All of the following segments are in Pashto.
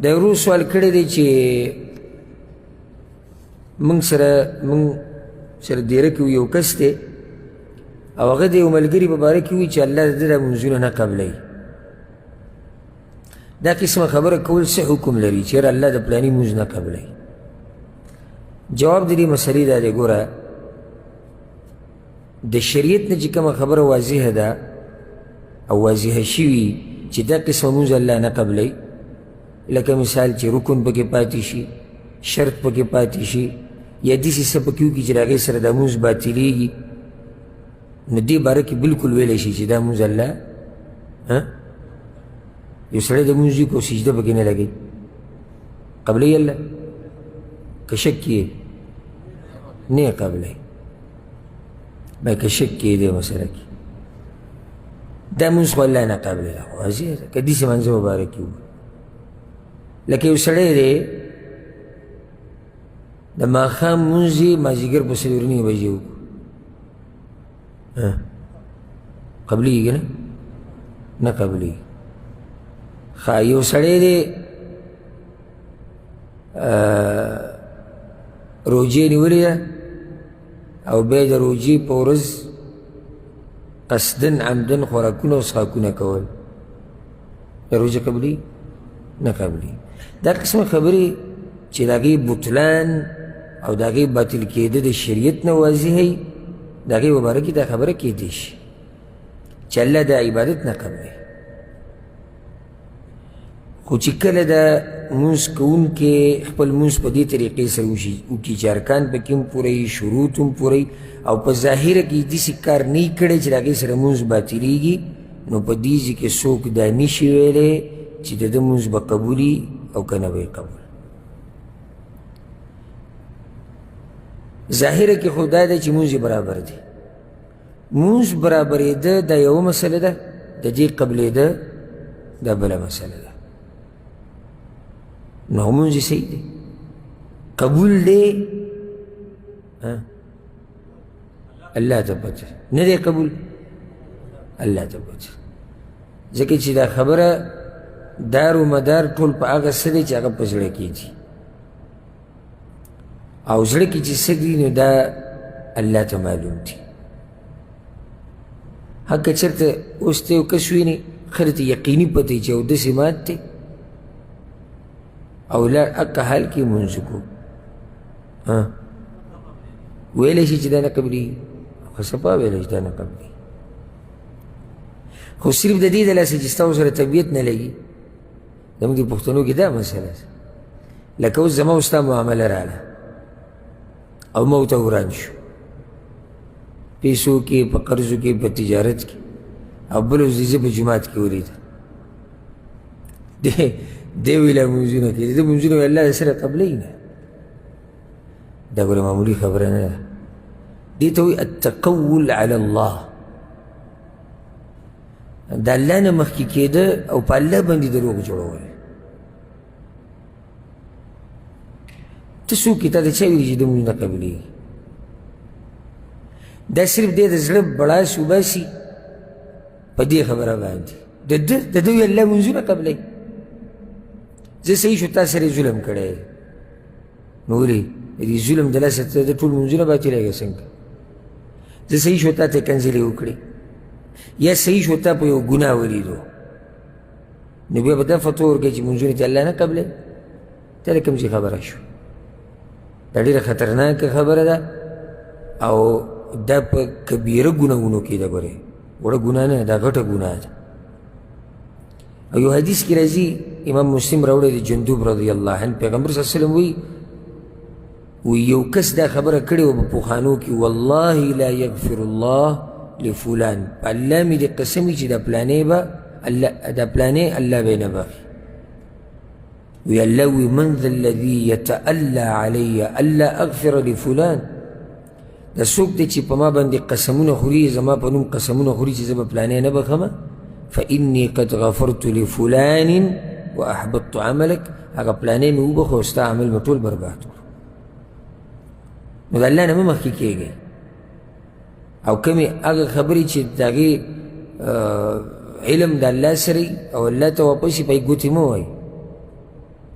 د ورور سوال کړی دی چې موږ سره دیره کې یو کس دی او هغه د یو ملګري په باره کې وي چې الله د ده دا لمونځونه نه قبلوي. دا قسمه خبره کول څه حکم لري چې یاره الله د پلاني لمونځ نه قبلوي؟ جواب د دې مسلې دا دی، ګوره د شریعت نه چې کومه خبره واضحه ده او واضحه شوي چې دا قسمه لمونځ الله نه قبلوي، لکه مثال چې رکن پکې پاتې شي، شرط پکې پاتې شي، یا داسې څه پکې وکړي چې د هغې سره دا لمونځ باطلېږي، نو دې باره کې بلکل ویلی شي چې دا لمونځ الله یو سړی د لمونځ وکړي او سجده پکې نه لګوي، قبلوي الله؟ که شک کې یې نه یې قبلوي، بای که شک کې یې دې مسله کې دا لمونځ خو الله نه قبلوي، دا خو واضح ده. که داسې منځه مبارکي وکړي، لکه یو سړی دی د ماښام لمونځ یې مازدیګر په 4:30 بجې وکړو، قبلېږي نه؟ نه قبلېږي. ښه یو سړی دی روژې نیولې ده او بیا د روژې په ورځ قصدن عمدن خوراکونه او څښاکونه کول، د روژې قبلي؟ نه قبلي. دا قسمه خبرې چې د هغې بطلان او د هغې باطل کېده د شریعت نه واضح وي، د هغې په باره کې دا خبره کېدی شي چې الله دا عبادت نه قبلوي. خو چې کله د لمونځ کوونکی خپل لمونځ په دې طریقې سره وکړي چې ارکان پکې هم پوره وي، شروط هم پوره وي، او په ظاهره کې داسې کار نه وي کړی چې د هغې سره لمونځ باطلېږي، نو په دې ځای کې څوک دا نشي ویلی چې د ده لمونځ به قبول وي او که نه به یې قبول. ظاهره کې خو دا ده چې لمونځ یې برابر دی. لمونځ برابرېده دا یوه مسله ده، د دې قبلېده دا بله مسله ده. نو لمونځ یې صحیح دی، قبول دی، الله ته پته نه دی قبول، الله ته پته. ځکه چې دا خبره دار و مدار ټول په هغه څه دی چې هغه په زړه کې دي، او زړه کې چې څه دي نو دا الله ته معلوم دي. هکه چېرته اوس ته یو کس وینې ښه ته یقیني پته چې اودس یې مات دی او لاړ هکه حال کې لمونځ وکړو، ویلی شي چې دا نه قبلېږي؟ خو صفا ویلی شي دا نه قبلېږي، خو صرف د دې د لاسه چې ستا سره طبیعت نه لګي. زموږ د پښتنو کې دا مسله ده، لکه اوس زما او ستا معامله راله او ما ورته وران شو پیسو کې، په قرضو کې، په تجارت کې، او بل ورځ زه په جومات کې ولیدم، دی ویله لمونځونه کوي، د ده لمونځونه الله سره قبلوي نه. دا ګوره معمولي خبره نه ده. دې ته وایي التقول علی الله، د الله نه مخکې کېده او په الله باندې دروغ جوړول. ته څوک یې؟ تا ته چا ویلي چې د مونځ نه قبلېږي؟ دا صرف دی د زړه بړاس وباسي په دې خبره باندې، د ده وي الله لمونځونه قبلوي. زه صحیح شو تا سره یې ظلم کړی، نو ولې د دې ظلم د لاسه ته د ټول لمونځونه باطلېږي څنګه؟ زه صحیح شو تا ته کنځلې وکړې، یا صحیح شو تا په یو ګناه ولیدو، نو بیا به دا فتوا ورکوي چې لمونځونه ته الله نه قبلوي. دا د کوم ځای خبره شو؟ دا ډېره خطرناکه خبره ده، او دا په کبیره ګناهونو کې ده. ګورې وړه ګناه نه، دا غټه ګناه ده. او یو حدیث کې راځي، امام مسلم راوړی دی، جندوب رضی الله عنه، پیغمبر صلی الله علیه وسلم وایي وی یو کس دا خبره کړې وه په پخوانو کې، والله لا یغفر الله لفلان، په الله مې دې قسم وي چې دا پلانې به الله، دا پلانې الله به یې نه بخښي. وی الله وی من ذا الذي يتألى علي ألا أغفر لفلان، دا څوک دی چې په ما باندې قسمونه خوري، زما په نوم قسمونه خوري چې زه به پلانې نه بخښم، فإني قد غفرت لفلان وأحبطت عملك، هغه پلانې مې وبخښه او ستا عمل مې ټول برباد کړو. نو د الله نه مه مخکې کېږئ، او کومې هغه خبرې چې د هغې علم د الله سره او الله ته واپس په ګوتې مه وایي.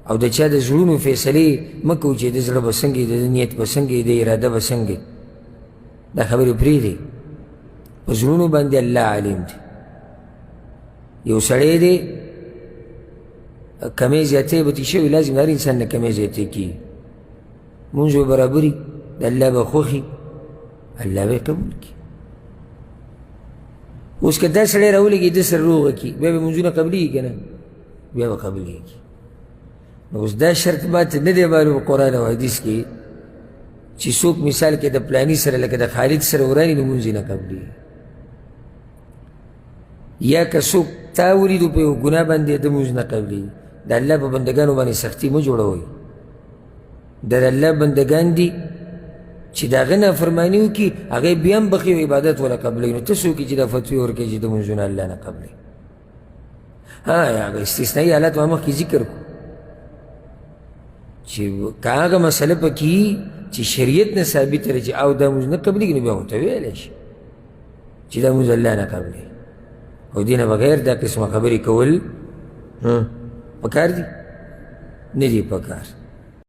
او د چا د زړونو فیصلې مه کوئ چې د زړه به څنګه د نیت به څنګه د اراده به څنګه. دا خبرې پرېږدئ، په زړونو باندې الله عالم دی. یو سړی دی کمې زیاتې به ترې شوي، لازم هر انسان نه کمې زیاتې کېږي، مونځ به برابري، د الله به خوښي، الله به یې قبول کړي. اوس که دا سړی راولېږي ده سره روغه کړي، بیا به مونځونه قبلېږي که نه؟ بیا به قبلېږي. نو اوس دا شرط ماته نه دی معلوم قرآن او حدیث کې چې څوک مثال کې د پلاني سره لکه د خالد سره وراني نو مونځ یې نه قبلېږي، یا که څوک تا ولیدو په یو ګناه باندې د مونځ نه قبلېږي. د الله په بندګانو باندې سختي مه جوړوئ. دا د الله بندګان دي چې د هغه نافرماني وکړي، هغه یې بیا هم بخښي او عبادت وله قبلوي. نو ته څوک یې چې دا فتوې ورکوې چې د مونځونه الله نه قبلوي؟ ها، هغه استثنایي حالت ما مخکې ذکر کړو چې که هغه مسله پکې چې شریعت نه ثابته ده چې او دا مونځ نه قبلېږي، نو بیا ورته ویلی شي چې دا مونځ الله نه قبلوي. او دې نه بغیر دا قسمه خبرې کول پکار دي؟ نه دي پکار.